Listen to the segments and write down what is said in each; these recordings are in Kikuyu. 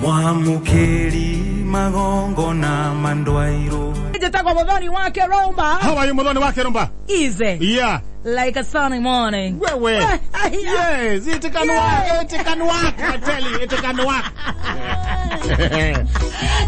Mwamũkĩri magongona mandwairwo. Njĩtagwo Muthoni wa Kĩrũmba. How are you, Muthoni wa Kĩrũmba? Easy. Yeah. Like a sunny morning. Wewe. Yes, it can work. It can work. I tell you, it can work.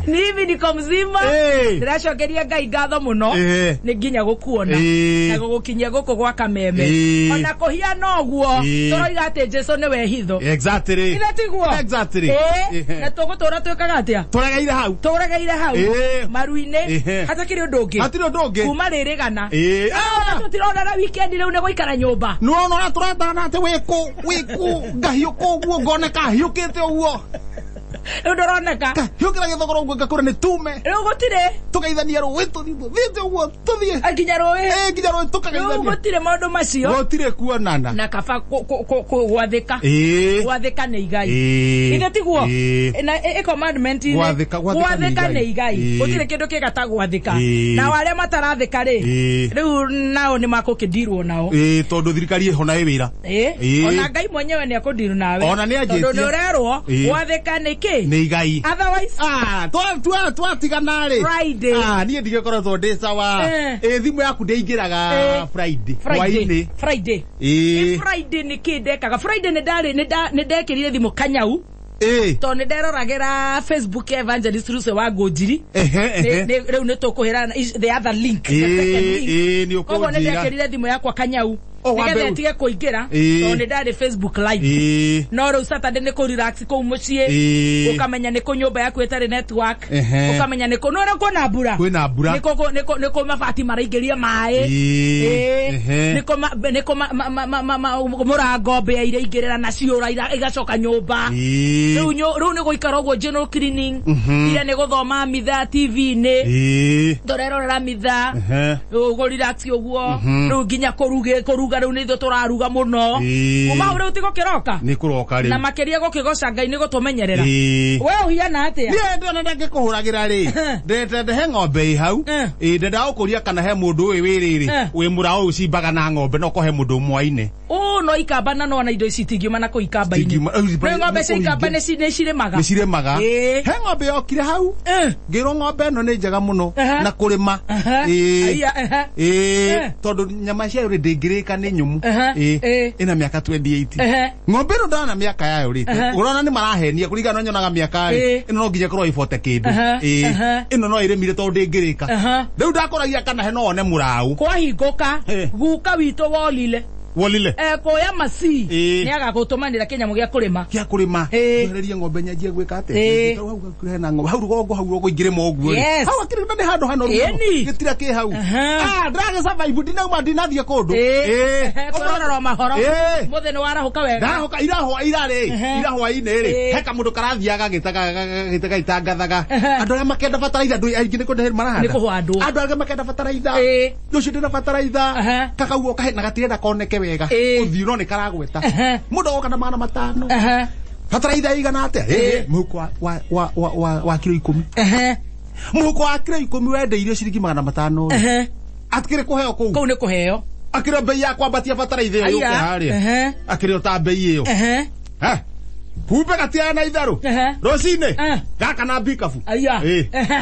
Ni hivi niko mzima. Hey. Ndĩracokeria Ngai ngatho mũno. Eh. Nĩ nginya gũkuona. Eh. Na gũgũkinyia gũkũ gwa kameme. Eh. Ona kũhiana ũguo Eh. tũroiga atĩ Jesu nĩwe hitho. Exactly. Ithe tiguo? Exactly. Eh. Na tũgũtũra twĩkaga atĩa? Tũregeire hau. Tũregeire hau. Eh. Maru-inĩ. Eh. Hatakĩrĩ ũndũ ũngĩ. Hatirĩ ũndũ ũngĩ. Kuma rĩrĩ gana. Eh. Ah, tũtirona na weekend rĩu nĩ gũikara nyũmba. Nĩwona ũrĩa tũretana atĩ wĩkũ wĩkũ ngahiũka ũguo ngoneka hiũkĩte ũguo Rĩu ndũroneka. ngahiũkĩra gĩthogoro ũguo ngakũra nĩ tume Rĩu gũtirĩ. tũgeithania rũĩ tũthiĩ tũthiĩte ũguo tũthiĩ Nginya rũĩ. Eh, nginya rũĩ Rĩu tũkageithania gũtirĩ maũndũ macio. gũtirĩ kuonana Na kaba gwathĩka. Ĩĩ. Gwathĩka nĩ igai. Ĩĩ. Ithe tiguo? Ĩĩ. Na ĩ commandment-inĩ. Gwathĩka- gwathĩka nĩ Gwathĩka nĩ igai. igai. Ĩĩ. Gũtirĩ kĩndũ kĩega ta gwathĩka. Ĩĩ. Nao arĩa matarathĩka rĩ, Ĩĩ. rĩu nao nĩ makũkĩndirwo nao. Ĩĩ, tondũ thirikari ĩho na ĩ wĩra Ĩĩ. Ĩĩ. Ona Ngai mwenyewe nĩ akũndiru nawe. Ona nĩ anjĩtie. Tondũ nĩ ũrerwo Ĩĩ. gwathĩka nĩ kĩ? nĩ igai. Otherwise Ah, twatigana rĩ. Friday. Ah, niĩ ndigĩkoretwo ndĩ sawa. Eh. Ĩ, thimũ yaku ndĩingĩraga Eh. Friday. Friday. Hwaĩ-inĩ. Friday. Ĩĩ. Friday nĩ kĩ ndekaga? Friday nĩ ndarĩ nĩ ndekĩrire thimũ kanyau Ĩĩ. tondũ nĩ nderoragĩra Facebook ya Evangelist Lucy wa Ngũnjiri. Ehe, ehe. Rĩu nĩ tũkũhĩrana the other link, the Ĩĩ, second link. ĩĩ, nĩ Koguo nĩ ũkũnjĩra. ndekĩrire thimũ yakwa kanyau Oh, wambe nĩgetha ĩtige kũingĩra Ĩĩ. tondũ nĩ ndarĩ Facebook live. Ĩĩ. No rĩu Saturday nĩ kũ relax kũu mũciĩ. Ĩĩ. Ũkamenya nĩ kũ nyũmba yaku ĩtarĩ network. Ehe. Ũkamenya nĩ kũ nĩ kwĩna mbura. Kwĩna mbura. Nĩ kũ nĩ kũ mabati maraingĩria maĩ. Ĩĩ. Ĩĩ. Ehe. Nĩ kũ nĩ kũ mũrango mbĩa iraingĩrĩra na ciũra igacoka nyũmba. Ĩĩ. Rĩu rĩu nĩ gũikara ũguo general cleaning. Mhm. Ira nĩ gũthoma mitha TV-inĩ. Ĩĩ. Tũrerorera mitha. Ehe. Rĩu relax ũguo. Rĩu nginya kũruga rĩu nĩ ithuĩ tũraruga mũno. Ĩĩ. Kuma hau rĩu ti gũkĩroka. Nĩ kũroka Na rĩu. makĩria gũkĩgoca Ngai nĩ gũtũmenyerera. Ĩĩ. We ũhiana atĩa? Niĩ ndĩrona ndangĩkũhũragĩra rĩ ndende he ng'ombe ĩ hau Eh. ĩ ndenda gũkũria kana he mũndũ ũyũ wĩ rĩrĩ Eh. wĩ mũraũ ũcimbaga na ng'ombe no ko he mũndũ mwaine Ũ no ikamba na nona indo ici itingiuma na kũu ikamba-inĩ. Itingiuma- eh, Rĩu ng'ombe cia ikamba nĩ cirĩmaga. nĩ cirĩmaga Ĩĩ. he ng'ombe yokire hau Eh. ngĩrwo ng'ombe ĩno nĩ njega mũno Aha. na kũrĩma Aha. Ĩĩ. Aiya, aha. Ĩĩ. Eh. Tondũ nyama ciayo rĩ ndĩngĩrĩka nĩ nyũmũ Aha. Ĩĩ. Ĩĩ. Ĩna mĩaka 28 Ehe. Ng'ombe ĩno ndona mĩaka yayo rĩ Aha. ũrona nĩ marahenia kũringana na nyonaga mĩaka rĩ Ĩĩ. ĩno no nginya ĩkorwo ĩbote kĩndũ Aha. Ĩĩ. Aha. Ĩno no ĩrĩmire tondũ ndĩngĩrĩka Aha. rĩu ndakũragia kana he no one mũraũ Kwahingũka Eh. guka witũ wolile wolile ekũya maci Ĩĩ. nĩ agagũtũmanĩra kĩnyamũ gĩa kũrĩma. Gĩa kũrĩma Ĩĩ. wehererie ng'ombe nyanjie gwĩka atĩa Ĩĩ. Hau hakuhĩ hena ng'ombe hau rũgongo hau rũgongo ingĩrĩma ũguo rĩ Yes. hau akĩrĩ na nĩ handũ hanoru mũno. Ĩni. Gĩtira kĩ hau. Aha. Ah, ndĩragĩ survive ndinauma ndinathiĩ kũndũ. Ĩĩ. Ĩĩ. Kwĩrorera mahoro. Ĩĩ. Mũthĩ nĩ warahũka wega. Ndahũka irahwa irarĩ Ehe. irahwa-inĩ rĩ Ĩĩ. he kamũndũ karathiaga gĩtaga gĩtangathaga Ehe. andũ arĩa makenda bataraitha andũ aingĩ nĩ kũndũ marahanda Nĩ kũhandwo. andũ arĩa makenda bataraitha Ĩĩ. ũcio ndĩna bataraitha Ehe. kakauo kahe na gatirenda koneke wega Ĩĩ. ũthiũ no nĩ karagweta Ehe. mũndũ agoka na 500 Ehe. bataraitha ĩigana atĩa Ĩĩ. Ĩĩ, mũhuko wa kiro 10. Ehe. Mũhuko wa kiro 10 wendeirio ciringi 500 rĩ Ehe. atikĩrĩ kũheo kũu Kũu nĩ kũheo. akĩrĩ o bei ya kwambatia bataraitha ĩyo yũke Aya. harĩa Ehe. akĩrĩ o ta bei ĩyo Ehe. Eh, kumbe gatiaya na itherũ Ehe. rũcinĩ Eh. gaka na mbikabu Aya. Ĩĩ. Ehe.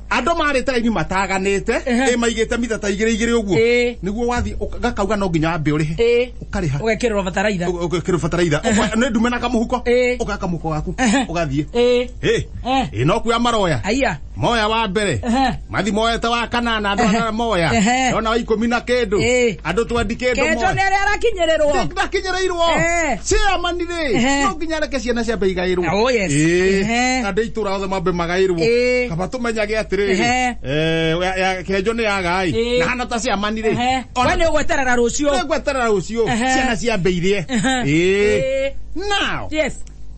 Andũ marĩte raini mataganĩte Ehe. ĩ maigĩte mita ta igĩrĩ igĩrĩ ũguo Ĩĩ. nĩguo wathiĩ gakauga no nginya wambe ũrĩhe Ĩĩ. ũkarĩha Ũgekĩrĩrwo bataraitha. Ũgekĩrwo bataraitha nĩ ndume na kamũhuko Ĩĩ. ũgaka kamũhuko gaku Ehe. ũgathiĩ Ĩĩ. Ĩ. Eh. Ĩ no kuoya maroya Aya. moya wa mbere Ehe. mathi moete wa kanana andũ arĩa moya Ehe. ona wa 10 na kĩndũ Ĩĩ. andũ twendi kĩndũ Kenjo moya nĩ arĩa arakinyĩrĩrwo. ndakinyĩrĩirwo Eh. chairman rĩ Ehe. no nginya reke ciana ciambe igaĩrwo Oh, yes. Ĩĩ. Ehe. Andũ a itũra othe mambe magaĩrwo Ĩĩ. kaba tũmenyage atĩrĩrĩ Ehe. kĩenjo nĩ yagai Ĩĩ. na hana ta chairman rĩ Ehe. We nĩ ũgweterera rũciũ. nĩngweterera rũciũ Ehe. ciana ciambe irie Ehe. Ĩĩ. Ĩĩ. Now Yes.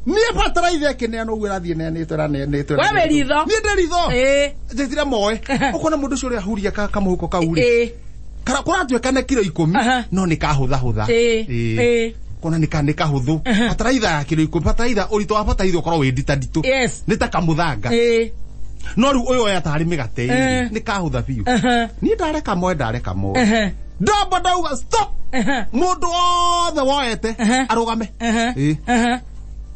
niĩ bataraitha ĩkĩneanwo ũguo ĩrathiĩ ĩneanĩtwo ĩraneanĩtwo We wĩ ritho. niĩ ndĩ ritho Ĩĩ. njĩtire moe Ehe. ũkona mũndũ ũcio ũrĩa ahuria kamũhuko kau rĩ Ĩĩ. kũratuĩka nĩ kiro 10 Aha. no nĩ kahũthahũtha Ĩĩ. Ĩĩ. Ĩĩ. Kona nĩ ka nĩ kahũthũ bataraitha ya kiro 10 bataraitha ũritũ wa bataraitha ũkorwo wĩ nditanditũ Yes. nĩ ta kamũthanga Ĩĩ. no rĩu ũyũ oya tarĩ mĩgate Eh. ĩrĩ nĩ kahũtha biũ Aha. niĩ ndareka moe ndareka moe Aha. ndamba ndauga stop Aha. mũndũ wothe woete Aha. arũgame Aha. Ĩĩ. Aha.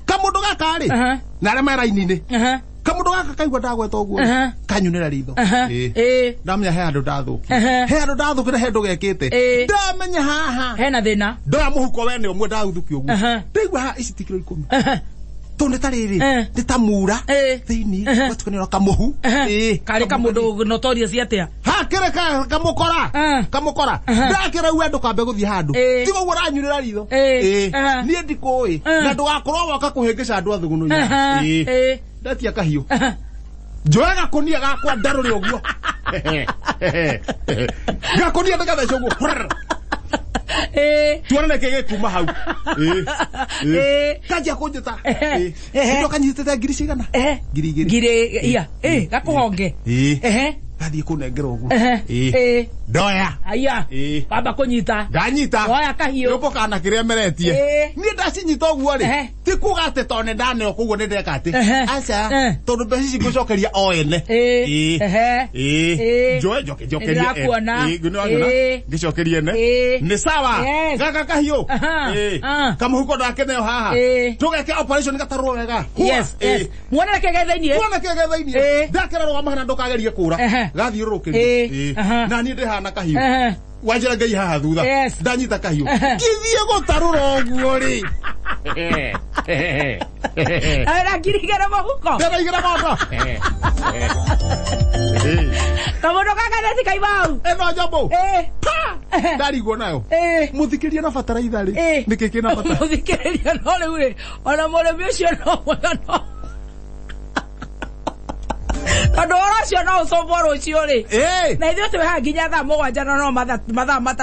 Kamũndũ gaka rĩ Aha. Na arĩa me raini-inĩ. Aha. Kamũndũ gaka kaigua ndagweta ũguo Aha. kanyunĩra ritho. Aha. Ĩĩ. Ĩĩ. Ndamenya he handũ ndathũkia. Aha. He handũ ndathũkia na he handũ gekĩte. Ĩĩ. Ndamenya haha. Hena thĩna. Ndoya mũhuko wene ũmwe ndaguthũkia ũguo. Aha. Ndaigua haha ici ti kiro 10. Aha. Tondũ nĩ ta rĩrĩ Eh. nĩ ta mura Ĩĩ. thĩinĩ Aha. gatukanĩrwo kamũhu. Aha. Ĩĩ. Karĩ kamũndũ notorious atĩa? Hakĩrĩ kamũkora. Eh. Kamũkora. Aha. Ndakĩra uwe ndũkambe gũthiĩ handũ. Ĩĩ. Tiga ũguo ũranyunĩra ritho. Ĩĩ. Ĩĩ. Aha. Niĩ ndikũĩ. Eh. Na ndũgakorwo woka kũhĩngĩca andũ a thũgũnũ-inĩ. Aha. Ĩĩ. Ĩĩ. Ndatia kahiũ. Aha. Njoe gakũnia gakwa ndarũre ũguo. Gakũnia ndĩgatheca ũguo. Ĩĩ. Tuone nĩkĩ gĩkuma hau. Ĩĩ. Ĩĩ. Kanjia kũnjĩta. Ehe. Ĩĩ. Ehe. Ndoka nyitĩte ngiri cigana? Ehe. Ngiri igĩrĩ. Ngiri iya. Ĩĩ, gakũhonge. Ĩĩ. Ehe. Gathiĩ kũnengera ũguo. Ehe. Ĩĩ. Ĩĩ. Ndoya. Aya. Ĩĩ. Wamba kũnyita. Ndanyita. Woya kahiũ. Nĩũkũ kana kĩrĩa meretie. Ĩĩ. Niĩ ndacinyita ũguo rĩ. Ehe. Ti kuga atĩ tondũ nĩndaneo koguo nĩndeka atĩ. Ehe. Aca. Eh. Tondũ mbeca ici ngũcokeria o ene. Ĩĩ. Ĩĩ. Ehe. Ĩĩ. Ĩĩ. Njoe njoke njokerie. Nĩndĩrakuona. Ĩĩ, nĩwanyona? Ĩĩ. Ngĩcokerie ene. Ĩĩ. Nĩ sawa. Yes. Gaka kahiũ. Aha. Ĩĩ. Ah. Kamũhuko ndakĩneo haha. Ĩĩ. Tũgeke operation gatarũrwo wega. Hua. Yes, Ĩĩ. yes. Muone nĩkĩ gĩ thĩinĩ? Tuone kĩĩ gĩ thĩinĩ. Ĩĩ. Ndakĩra rũgama hana ndũkagerie kũra. Ehe. Gathiũrũrũkĩrio. Ĩĩ. Ĩĩ. Aha. Na niĩ ndĩhana kahiũ. Ehe. Wanjĩra Ngai haha thutha. Yes. Ndanyita kahiũ. Ehe. Ngĩthiĩ gũtarũra ũguo rĩ. Ara ngiri igĩrĩ mũhuko. Ndĩraigĩra mondo. Kamũndũ gaka nĩ kaima hau. Ĩno nyamũ. Ĩĩ. Pa! Ndarigwo nayo. Ĩĩ. Mũthikĩria na bataraitha rĩ. Ĩĩ. Nĩkĩ kĩna bata? Mũthikĩrĩria no rĩu rĩ, ona mũrĩmi ũcio no mwega no. Tondũ ũhoro ũcio no ũcũmbwo rũciũ rĩ. Ĩĩ. Na ithuĩ twĩ haha nginya thaa 7 na no mathaa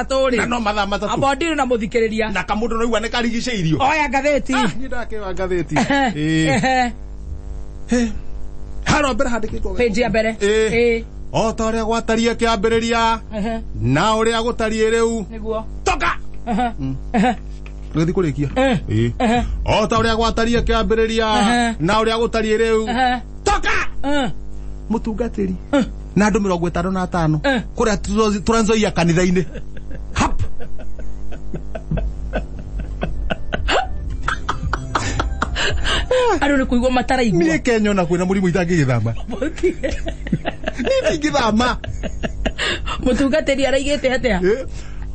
3 Na rĩ. no mathaa 3. Amba ndiri na mũthikĩrĩria. Na kamũndũ no igua nĩ karigicĩirio. Oya ngathĩti. Ah, niĩ ndakĩoya ngathĩti. Ĩĩ. Ehe. Haro mbere handĩkĩtwo. Page ya mbere. Ĩĩ. Ĩĩ. O ta ũrĩa gwatariĩ kĩambĩrĩria Ehe. na ũrĩa gũtariĩ rĩu. Nĩguo. Toka! Ehe. Ehe. Nĩgũthiĩ kũrĩkia. Eh. Ĩĩ. Ehe. O ta ũrĩa gwatariĩ kĩambĩrĩria Ehe. na ũrĩa gũtariĩ rĩu. Ehe. Toka! Eh. Mũtungatĩri na andũ 55 Eh. kũrĩa Trans Nzoia kanitha-inĩ. Hap! Andũ nĩ kũigua mataraigua. Niĩ Kenya ona kwĩna mũrimũ itangĩgĩthama. Niĩ ndingĩthama. Mũtungatĩri araigĩte atĩa? Ĩ.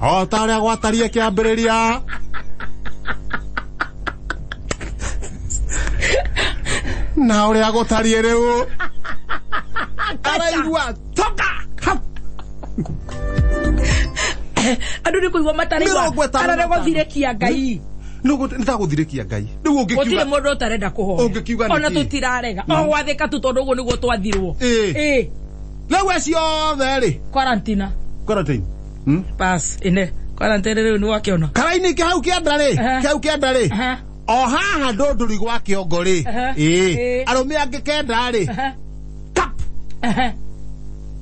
O ta ũrĩa gwatariĩ kĩambĩrĩria na ũrĩa gũtariĩ rĩu araigua toka. Hap! Andũ nĩ kũigua mataraigua. 55. Kana nĩ gũthirĩkia Ngai. Nĩ tagũthirĩkia Ngai. Rĩu Gũtirĩ ũngĩkiuga mũndũ ũtarenda kũhoya. Ũngĩkiuga Ona nĩkĩ? tũtirarega. O gwathĩka tu tondũ ũguo nĩguo twathirwo. Ĩĩ. Ĩĩ. Rĩu acio othe rĩ Quarantine. quarantine. Pass. Ine. Quarantine rĩu nĩ wakĩona. Karaini kĩ hau kĩanda rĩ Aha. kĩhau kĩanda rĩ Aha. o haha ndũndũri gwa kĩongo rĩ Aha. ĩĩ Ĩĩ. arũme angĩ kenda rĩ Aha. kap Aha.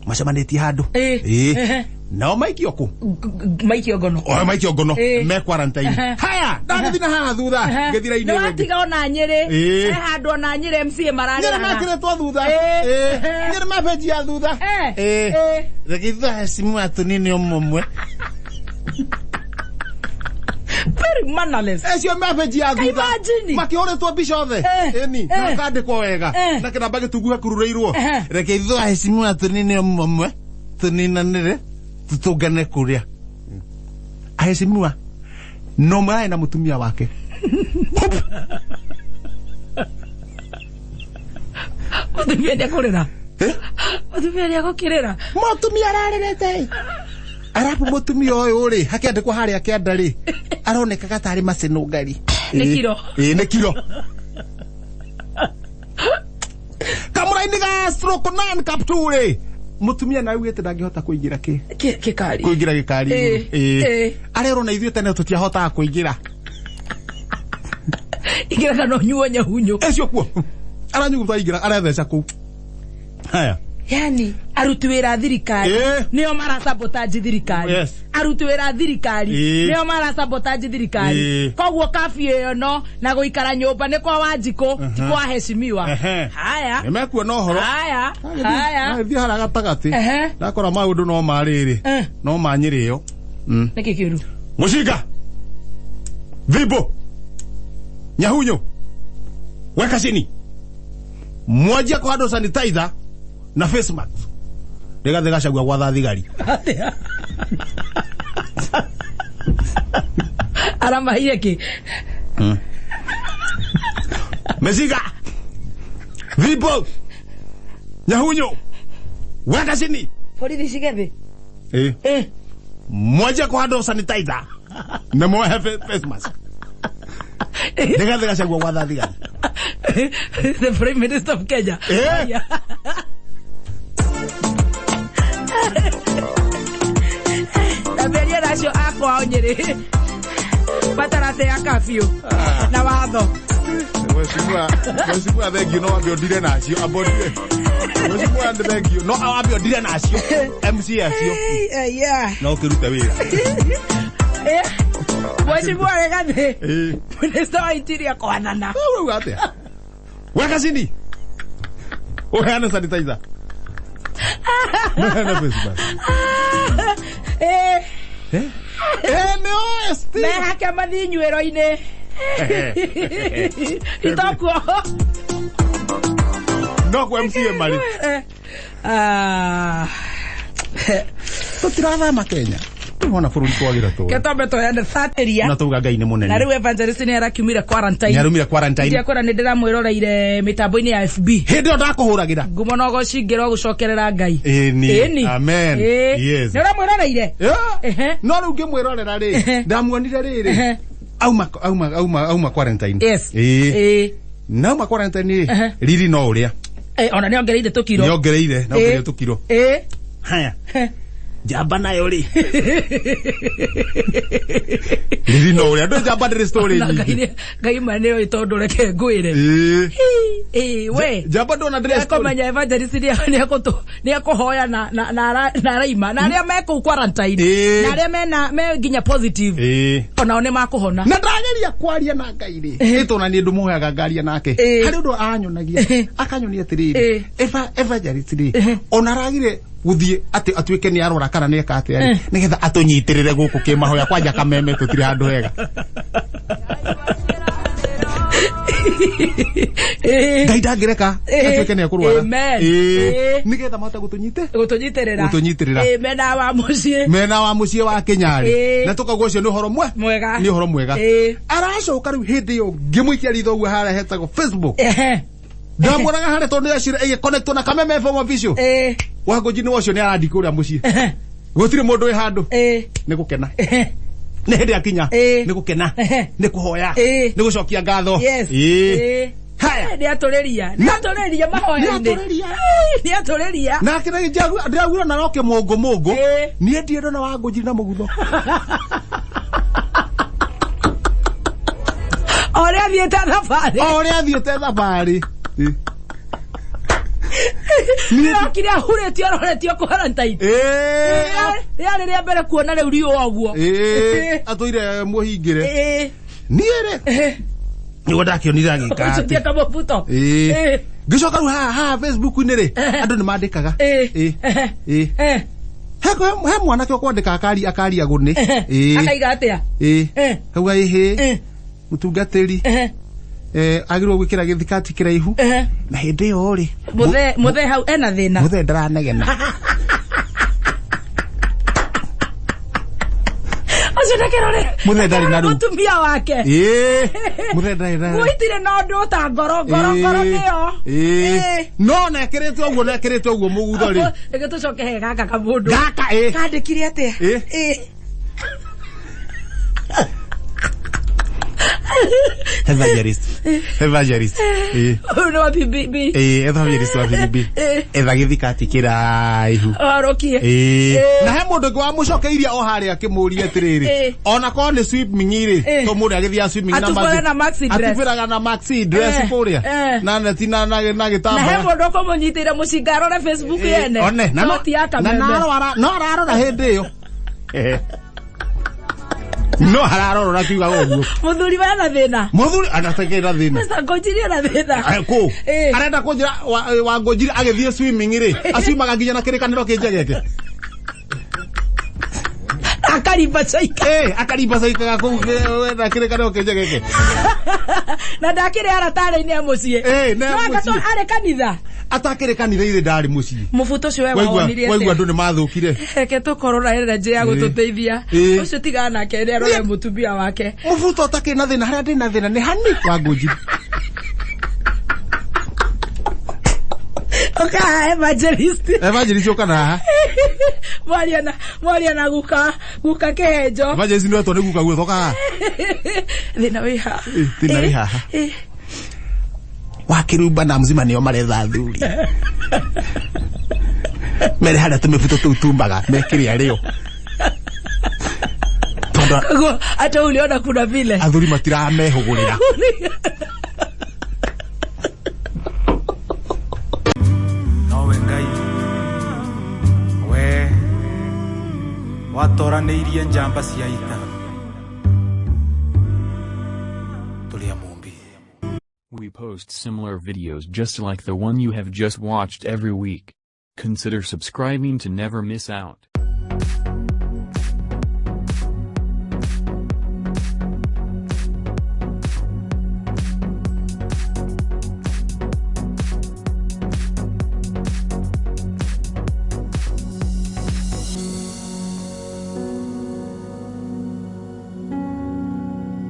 macemanĩtie handũ Ĩĩ. ĩĩ Ehe. nao maikio kũ Maikio ngono. o maikio ngono Ĩĩ. me quarantine Aha. haya ndagĩthiĩ na haha thutha ngĩthira-inĩ Nĩ ĩyo ĩngĩ. watiga ona Nyĩrĩ. Ĩĩ. He handũ ona Nyĩrĩ MCA Nyĩrĩ mararĩraga. mekĩrĩtwo thutha Ĩĩ. Ĩĩ. Nyĩrĩ me page ya thutha Eh. Ĩĩ. Ĩĩ. Reke ithuĩ hecimu atũnini ũmwe ũmwe Very mannerless. acio me page ya thutha Imagine. makĩhũrĩtwo mbica othe Eh. ĩni na Eh. makandĩkwo wega Eh. na kĩnamba gĩtungu gĩkururĩirwo Eh. reke ithuĩ ahecimu atũnini ũmwe ũmwe tũninanĩre tũtũngane kũrĩa ahecimiwa no ũmwe arĩ na mũtumia wake Mũtumia nĩekũrĩra. Eh? Mũtumia nĩegũkĩrĩra. Mũtumia ararĩrĩte arabu mũtumia ũyũ rĩ hakĩandĩkwo harĩa kĩanda rĩ aronekaga tarĩ macinũngari. Nĩ kiro. Ĩĩ nĩ kiro. Kamũraini ga stroke 9 cup 2 rĩ mũtumia na augĩte ndangĩhota kũingĩra kĩ Kĩkari. kũingĩra gĩkari Ĩĩ, igũrũ. Ĩĩ. ĩĩ. Arerwo na ithuĩ tene tũtiahotaga kũingĩra. Ingĩra kana ũnyuo nyahunyu. Ecio kuo aranyuguta aingĩra aretheca kũu haya. Yani aruti wĩra a thirikari Ĩĩ. nĩo marasabotage thirikari. Yes. Aruti wĩra a thirikari Ĩĩ. nĩo marasabotage thirikari. Ĩĩ. Koguo kabiũ ĩyo no na gũikara nyũmba nĩ kwa Wanjikũ ti kwa heshimiwa. Ehe. Haya. Nĩmekuona ũhoro. Haya. Haya. Thiĩ harĩa gatagatĩ Ehe. ndakora maũndũ no marĩrĩ Eh. no manyĩrĩ ĩyo. Nĩkĩ kĩũru? Mũcinga thimbo nyahunyu weka chini. Mwanjie kũhandwo sanitizer na face mask. Rigathi Gachagua gwatha thigari. Atĩa? Aramaheire kĩ? Mesiga. Vipo. Nyahunyo. Weka chini. Borithi cigethe. Eh. Eh. Mwanjie kũhandwo sanitizer na muohe face mask. Rigathi Gachagua gwatha thigari. The Prime Minister of Kenya. Eh. Aya. Na mĩario na acio a kwao Nyĩrĩ mataratea kabiũ na watho. Mheshimiwa, Mheshimiwa thank you no wambe ũndire nacio ambondire. Mheshimiwa thank you no wambe ũndire nacio MC acio Aya. no ũkĩrute wĩra. Eh. Mheshimiwa Rigathi. Eh. Minister wa Interior kwathana. Wewe atĩa? Weka chini. Uheane sanitizer. Uheane face mask. Eh. Eh? Eh, nĩ OST. Mehake mathiĩ inyuĩro-inĩ. Itokuo. No kwa MCA marĩ. Eh. Ah. Tũtirathama Kenya. Wona bũrũri twagira tũ. Ketombe toyane thatĩria. Na tuga Ngai nĩ mũnene. Na rĩu evangelist nĩ arakiumire quarantine. Nĩ arumire quarantine. Ndiakwĩra nĩ ndĩramwĩroreire mĩtambo-inĩ ya FB. Hĩndĩ ĩyo ndakũhũragĩra. Ngumo na ũgocingĩrwo gũcokerera Ngai. Ĩni. Ĩni. Amen. Ĩĩ. Yes. Nĩ ũramwĩroreire? Yeah. Ehe. No rĩu ngĩmwĩrorera rĩ, Ehe. ndamuonire rĩrĩ. Ehe. Auma auma auma auma quarantine. Yes. Ĩĩ. Ĩĩ. Na auma quarantine rĩ, Ehe. riri no ũrĩa. Eh, ona nĩ ongereire tũkiro. Nĩ ongereire, nĩ ongereire tũkiro. Ĩĩ. Haya. Njamba nayo rĩ. Riri no ũrĩa, ndũ njamba ndĩrĩ story Na Ngai nyingĩ. Ngai ma nĩ oĩ tondũ reke ngwĩre. Ĩĩ. Ĩĩ, we. Njamba ndona ndĩrĩ story. Akomenya evangelist nĩ ekũhoya na araima na arĩa me kũu quarantine Ĩĩ. na arĩa mena me nginya positive Ĩĩ. onao nĩ makũhona. Na ndageria kwaria na Ngai rĩ, ĩtona niĩ ndũmũhoyaga ngaria nake. Ĩĩ. Harĩ ũndũ anyonagia, akanyonia atĩrĩrĩ, Ĩĩ. Evangelist rĩ, ona aragire gũthiĩ atĩ atuĩke nĩ arora kana nĩ eka atĩa rĩ, nĩgetha atũnyitĩrĩre gũkũ kĩmahoya kwanja kameme tũtirĩ handũ hega. Ĩĩ. Ngai ndangĩreka Ĩĩ. atuĩke nĩ ekũrwara. Amen. Ĩĩ. Ĩĩ. Nĩgetha mahote gũtũnyite Gũtũnyitĩrĩra. Gũtũnyitĩrĩra. Ĩĩ, mena wa mũciĩ. mena wa mũciĩ wa Kĩnyarĩ Ĩĩ. na tũkauga ũcio nĩ ũhoro Mwega. nĩ ũhoro mwega. Ĩĩ. Aracoka rĩu hĩndĩ ĩyo ngĩmũikia ritho ũguo harĩa hetagwo Facebook. Ehe. Ndamuonaga harĩa tondũ nĩacire ĩgĩconnectwo na Kameme FM official. Ĩĩ. Wangũnji nĩ ũcio nĩ arandika ũrĩa mũciĩ. Ehe. Gũtirĩ mũndũ wĩ handũ. Ĩĩ. Nĩ gũkena. Ehe. Nĩ hĩndĩ akinya. Ĩĩ. Nĩ gũkena. Ehe. Nĩ kũhoya. Ĩĩ. Nĩ gũcokia ngatho. Yes. Ĩĩ. Ĩĩ. Haya. Nĩ atũrĩria. Nĩ atũrĩria mahoya-inĩ. Nĩ atũrĩria. Nĩ atũrĩria. Nake nĩ ndĩraugire na roke mũngũ mũngũ. Ĩĩ. Niĩ ndirĩ ndona Wangũnji na mũgutho. O ũrĩa athiĩte thabarĩ. O ũrĩa athiĩte thabarĩ. Ĩĩ. Nĩokire ahurĩtio aroretio quarantine. Ĩĩ. Rĩarĩ rĩa mbere kuona rĩu riũa ũguo. Ĩĩ. Atũire mũhingĩre. Ĩĩ. Niĩ rĩ. Nĩguo ndakĩonire agĩka atĩ. Ũcutie kamũbuto. Ĩĩ. Ngĩcoka rĩu haha haha Facebook-inĩ rĩ, andũ nĩ mandĩkaga. Ĩĩ. Ĩĩ. Ĩĩ. Eh. He mwanake ũkwandĩka akaria gũnĩ. Ĩĩ. Akaiga atĩa? Ĩĩ. Eh. Kauga ĩhĩ. Eh. Mũtungatĩri. Eh. Agĩrĩirwo gwĩkĩra gĩthikati kĩraihu. Eh. Na hĩndĩ ĩyo rĩ. Mũthee hau ena thĩna. Mũthee ndaranegena. Ũcio ndakĩrore. Mũthee ndarĩ na rũu. Mũtumia wake. Ĩĩ. Mũthee ndarĩ na Nguo itirĩ na ũndũ ta ngoro ngoro ngoro nĩyo. Ĩĩ. No na ekĩrĩte ũguo na ekĩrĩte ũguo mũgutho rĩ. Reke tũcoke he gaka kamũndũ. Gaka ĩĩ. Kandĩkire atĩa? Ĩĩ. Ĩĩ. Evangelist. Evangelist. Ĩĩ. Ũyũ nĩ wa BBB. Ĩĩ, evangelist wa BBB. Ĩĩ. Etha gĩthikati kĩraihu. Warũkie. Ĩĩ. Ĩĩ. Na he mũndũ ũngĩ wamũcokeirie o harĩa akĩmũria atĩrĩrĩ. Ĩĩ. Ona korwo nĩ swimming rĩ, Ĩĩ. to mũndũ agĩthiaga swimming na Atubũre na maxi dress. Atubũraga na maxi dress Ĩĩ. kũrĩa. Ĩĩ. Na neti na na na Na he gĩtambaya. mũndũ ũkũmũnyitĩire mũcinga arore Facebook yene. One, na No ti ya na Kameme. no ararora hĩndĩ ĩyo. No ararora kiugaga ũguo. Mũthuri we ena thĩna. Mũthuri anatekera thĩna. Mr. Ngũnjiri ena thĩna. Kũ? Ĩĩ. Arenda kũnjĩra Wangũnjiri agĩthiĩ swimming rĩ, aciumaga nginya na kĩrĩkanĩro kĩnjegeke. Akarimba caika. Eh, akarimba caikaga kũu wenda kĩrĩkanĩro kĩnjegeke. Na ndakĩrĩ aratarĩ-inĩ a mũciĩ. Eh, nĩ a No anga to mũciĩ. arĩ kanitha. Atakĩrĩ kanitha ithe ndarĩ mũciĩ. Mũbuto ũcio we Waigua wawonirie waigua atĩa? andũ nĩ mathũkire. Reke tũkorwo na energy ya gũtũteithia. Ĩ. Ũcio tigana nake nĩ arore mũtumia wake. Mũbuto ũtakĩrĩ na thĩna harĩa ndĩ na thĩna nĩ hani wangũnjiri. Ũkaha evangelist. Evangelist ũka na haha. Mwaria na mwaria na guka guka kĩhenjo. Evangelist nĩ wetwo nĩ guka guo thoka haha. Thĩna wĩ haha. Ĩ, thĩna wĩ haha. Ĩ. Wakĩrumba na mzima nĩo maretha athuri. Mere harĩa tũmĩbuto tũu tumbaga mekĩrĩa rĩo. Tondũ Koguo hata uliona kuna vile. athuri matiramehũgũrĩra. Nowe Ngai we watoranĩirie njamba cia ita tũrĩ a Mũmbi. We post similar videos just like the one you have just watched every week. Consider subscribing to never miss out.